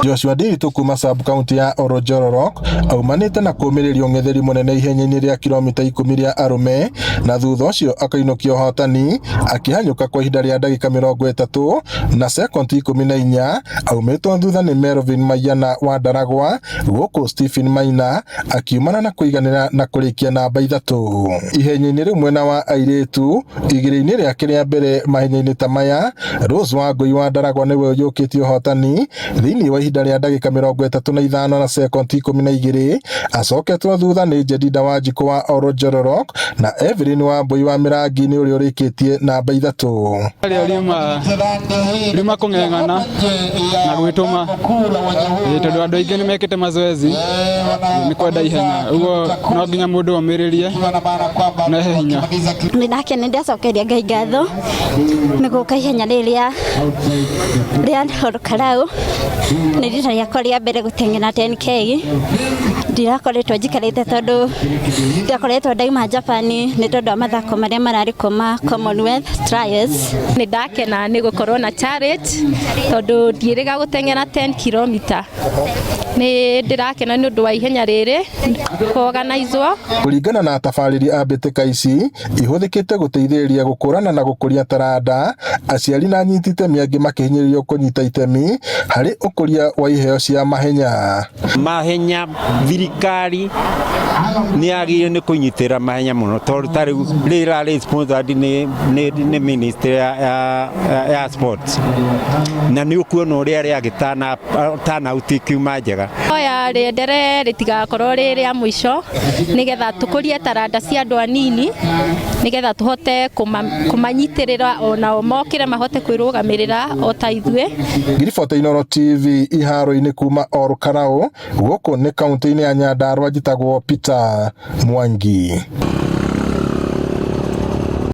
Joshua Ndiritu kuma sub county ya Olonjororok aumanĩte na kũmĩrĩria ũng'etheri mũnene ihenya-inĩ rĩa kilomita 10 rĩa arũme na thutha ũcio akainũkia ũhotani akĩhanyũka kwa ihinda rĩa ndagĩka 30 na sekondi 14 aumĩtwo thutha nĩ Melvin Maiyana wa Ndaragwa gũkũ Stephen Maina akiumana na kũiganĩra na kũrĩkia namba 3 ihenya-inĩ rĩu mwena wa airĩtu igĩrĩ-inĩ rĩake rĩa mbere mahenya-inĩ ta maya. Rose Wangui wa Ndaragwa nĩwe ũiyũkĩtie ũhotani thĩinĩ wa ihinda rĩa ndagĩka 35 na sekondi 12 acoketwo thutha nĩ Jedida Wanjikũ wa Olonjororok na Evelyn Wambui wa Mĩrangi nĩ ũrĩa ũrĩkĩtie namba 3. Rĩo riuma kũng'eng'ana na gwĩtũma tondũ andũ aingĩ nĩ mekĩte mazoezi nĩ kwenda ihenya, ũguo no nginya mũndũ omĩrĩrie na ehe hinya. Nĩ ndakena, ndacokeria Ngai ngatho nĩ gũka ihenya rĩrĩa rĩa Olkalau. Nĩ rita rĩakwa rĩa mbere gũteng'era 10K. Ndirakoretwo njikarĩte tondũ ndakoretwo ndauma Japan nĩ tondũ wa mathako marĩa mararĩ kuo ma Commonwealth Trials. Nĩ ndakena nĩ gũkorwo na challenge tondũ ndiĩrĩga gũteng'era 10 kilomita. Nĩ ndĩrakena nĩ ũndũ wa ihenya rĩrĩ kũorganizwo. Kũringana na atabarĩri a mbĩtĩka ici ihũthĩkĩte gũteithĩrĩria gũkũrana na gũkũria taranda, aciari na anyiti itemi angĩ makĩhinyĩrĩrio kũnyita itemi harĩ ũkũria wa iheo cia mahenya. Mahenya thirikari nĩ yagĩrĩirwo nĩ kũnyitĩrĩra mahenya mũno tondũ ta rĩu rĩrarĩ sponsored nĩ ministry ya sports na nĩ ũkuona ũrĩa rĩagĩ turnout ĩkiuma njega. Oya rĩenderee rĩtigakorwo rĩ rĩa mũico nĩgetha tũkũrie taranda cia andũ anini nĩgetha tũhote kũmanyitĩrĩra onao mokĩre mahote kwĩrũgamĩrĩra o ta ithuĩ. Ngiribota Inooro TV iharo-inĩ kuma Olkalau gũkũ nĩ kaunti-inĩ ya Nyandarua njĩtagwo Peter Mwangi.